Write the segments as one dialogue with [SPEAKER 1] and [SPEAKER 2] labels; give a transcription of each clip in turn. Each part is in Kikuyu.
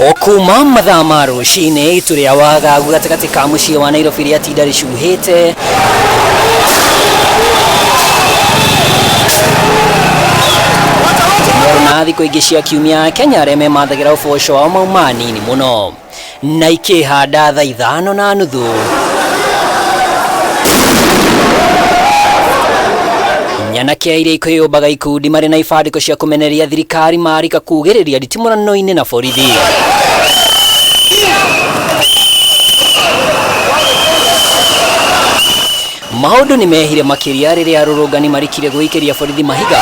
[SPEAKER 1] O kuma mathaa ma rũcinĩ itu rĩa wagagu gatagatĩ ka mũciĩ wa Nairobi rĩatinda rĩcuhĩte. Na thikũ ingĩ cia kiumia Kenya arĩa memathagĩra ũboco wao mauma nini mũno na ikĩhanda thaa 5:30. Nyanake iria ikwĩyũmbaga ikundi marĩ na ibandĩko cia kũmenereria thirikari marika kugĩrĩria nditimũrano-inĩ na borithi. Maũndũ nĩ mehire makĩria rĩrĩa arũrũngani marikire gwĩikĩria borithi mahiga.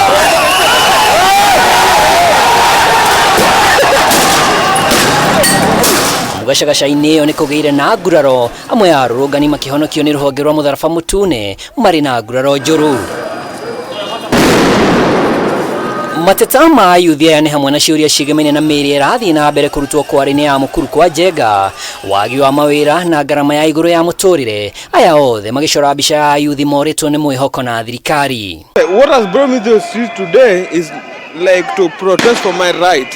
[SPEAKER 1] Gacagaca-inĩ ĩyo nĩ kũgĩire na nguraro, amwe a arũrũngani makĩhonokio nĩ rũhonge rwa mũtharaba mũtune marĩ na nguraro njũru. Mateta ma ayuthi aya nĩ hamwe na ciũria ciĩgemaine na mĩĩrĩ ĩrathiĩ na mbere kũrutwo kwarĩ-inĩ ya Mũkuru kwa Njenga, wagi wa mawĩra na ngarama ya igũrũ ya mũtũrĩre. Aya othe magĩcora mbica ya ayuthi morĩtwo nĩ mwĩhoko na thirikari.
[SPEAKER 2] What has brought me to the street today is like to protest for my right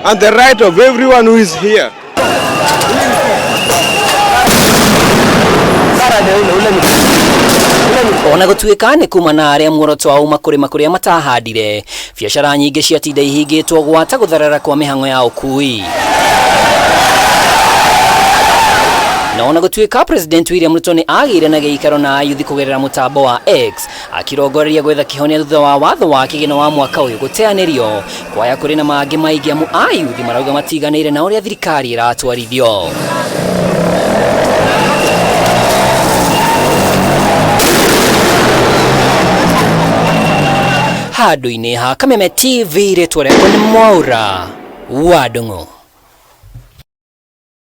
[SPEAKER 2] and the right of everyone who is here.
[SPEAKER 1] Ona gũtuĩka nĩ kuma na arĩa muoroto wao uma kũrĩma kũrĩa matahandire, biacara nyingĩ ciatinda ihingĩtwo gwata gũtherera kwa mĩhang'o ya ũkui. Na ona gũtuĩka President William Ruto nĩ agĩire na gĩikaro na ayuthi kũgerera mũtambo wa X, akirongoreria gwetha kĩhonia thutha wa watho wa kĩgĩna wa mwaka ũyũ gũteanĩrio, kwaya kũrĩ na mangĩ maingĩ amu ayuthi marauga matiganĩire na ũrĩa thirikari ĩratwarithio. Handũ-inĩ ha Kameme TV, rĩtwa rĩakwa nĩ Mwaura wa Ndung'u.